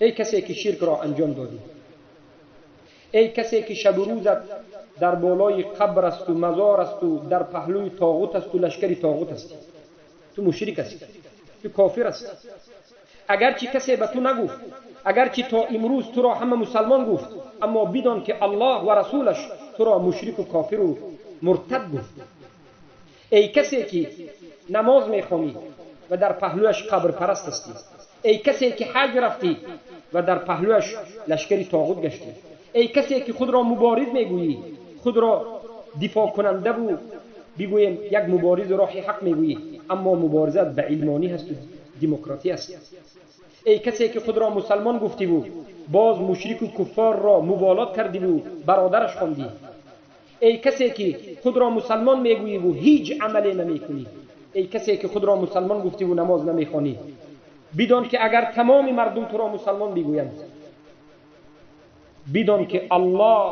Эй касе ки ширк ро анҷом додӣ, эй касе ки шабу рӯзат дар болои қабр асту мазор асту дар паҳлӯи тоғут асту лашкари тоғут ҳастӣ, ту мушрик ҳастӣ, ту кофир ҳастӣ. Агарчи касе ба ту нагуфт, агарчи то имрӯз туро ҳама мусалмон гуфт, аммо бидон ки Аллоҳ ва расулаш туро мушрику кофиру муртад гуфт. Эй касе ки намоз мехонӣ ва дар паҳлӯяш қабрпараст ҳастӣ, эй касе ки ҳаҷ рафтӣ ва дар паҳлӯяш лашкари тоғут гаштӣ, эй касе ки худро мубориз мегӯӣ, худро дифоъкунандаву бигӯем як муборизи роҳи ҳақ мегӯӣ, аммо муборизат ба илмонӣ ҳасту демократӣ аст. Эй касе ки худро мусалмон гуфтиву боз мушрику куффорро муволот кардиву бародараш хондӣ, эй касе ки худро мусалмон мегӯиву ҳеҷ амале намекунӣ, эй касе ки худро мусалмон гуфтиву намоз намехонӣ, бидон ки агар тамоми мардум туро мусалмон бигӯянд, бидон ки Аллоҳ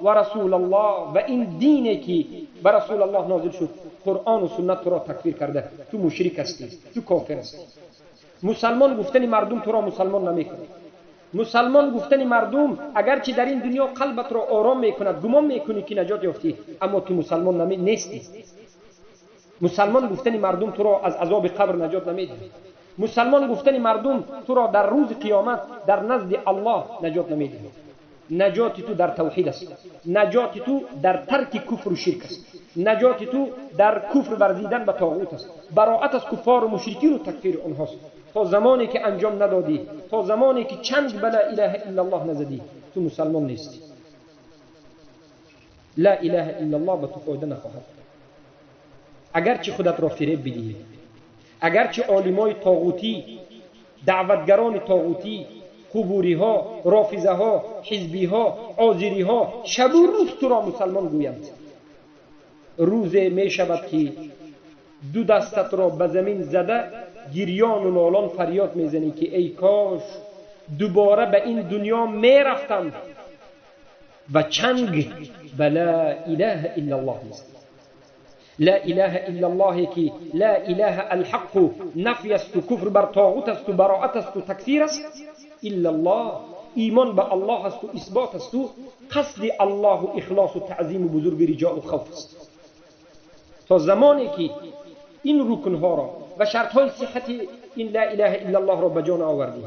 ва расулаллоҳ ва ин дине ки ба расулаллоҳ нозил шуд, Қуръону суннат туро такфир карда, ту мушрик ҳастӣ, ту кофир ҳастӣ. Мусалмон гуфтани мардум туро мусалмон намекунад. Мусалмон гуфтани мардум агарчи дар ин дунё қалбатро ором мекунад, гумон мекунӣ ки наҷот ёфтӣ, аммо ту мусалмон нестӣ. Мусалмон гуфтани мардум туро аз азоби қабр наҷот намедиҳад. Мусалмон гуфтани мардум туро дар рӯзи қиёмат дар назди Аллоҳ наҷот намедиҳад. Наҷоти ту дар тавҳид аст, наҷоти ту дар тарки куфру ширк аст, наҷоти ту дар куфр варзидан ба тоғут аст, бароат аз куффору мушрикину такфири онҳост. То замоне ки анҷом надодӣ, то замоне ки чанг ба ла илаҳа иллаллоҳ назадӣ, ту мусалмон нестӣ. Ла илаҳа иллаллоҳ ба ту фоида нахоҳад дод. Агарчи худатро фиреб бидиҳӣ, агарчи олимои тоғутӣ, даъватгарони тоғутӣ, қубуриҳо, рофизаҳо, ҳизбиҳо, озириҳо шабу рӯз туро мусалмон гӯянд, рӯзе мешавад ки ду дастатро ба замин зада гирёну нолон фарёд мезанӣ ки эй кош дубора ба ин дунё мерафтам ва чанг ба ла илаҳа иллаллоҳ мезадам. Ла илаҳа иллаллоҳе ки ла илаҳа алҳаққу нафй асту куфр бар тоғут асту бароат асту такфир аст, иллаллоҳ имон ба Аллоҳ асту исбот асту қасди Аллоҳу ихлосу таъзиму бузурги риҷоу хавф аст. То замоне ки ин рукнҳоро ва шартҳои сиҳати ин ла илаҳа иллаллоҳро ба ҷо наовардӣ,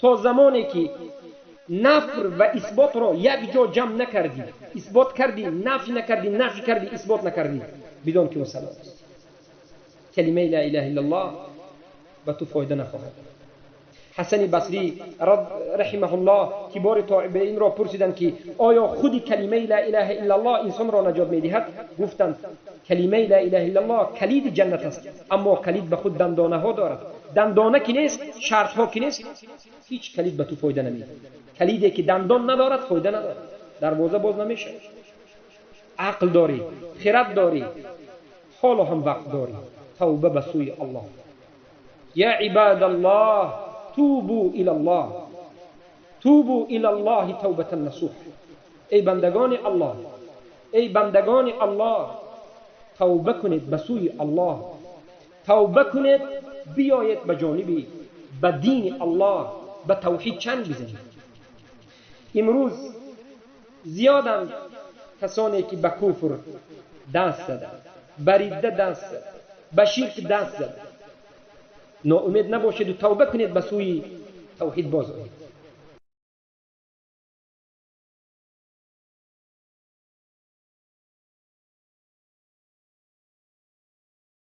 то замоне ки нафр ва исботро якҷо ҷамъ накардӣ, исбот кардӣ, нафй накардӣ, нафй кардӣ, исбот накардӣ, бидон ки мусалмон ҳастӣ. Калимаи ла илаҳа иллаллоҳ ба ту фоида нахоҳад дод. Ҳасани Басрӣ раҳимаҳуллоҳ кибори тобеинро пурсиданд ки оё худи калимаи ла илаҳа иллаллоҳ инсонро наҷот медиҳад? Гуфтанд калимаи ла илаҳа иллаллоҳ калиди ҷаннат аст, аммо калид ба худ дандонаҳо дорад. Дандона ки нест, шартҳо ки нест, ҳеҷ калид ба ту фоида намедиҳад. Калиде ки дандон надорад фоида надорад, дарвоза боз намешавад. Ақл дорӣ, хирад дорӣ, ҳоло ҳам вақт дорӣ, тавба ба сӯи Аллоҳ. Я ибадаллоҳ тубу илаллоҳ, тубу илаллоҳи тавбатан насуҳ. Эй бандагони Аллоҳ, эй бандагони Аллоҳ, тавба кунед ба сӯи Аллоҳ, тавба кунед, биёед ба ҷониби ба дини Аллоҳ, ба тавҳид чанг бизанед. Имрӯз зиёданд касоне ки ба куфр даст заданд, ба ридда даст заданд, ба ширк даст заданд. Ноумед набошеду тавба кунед, ба сӯи тавҳид боз оед.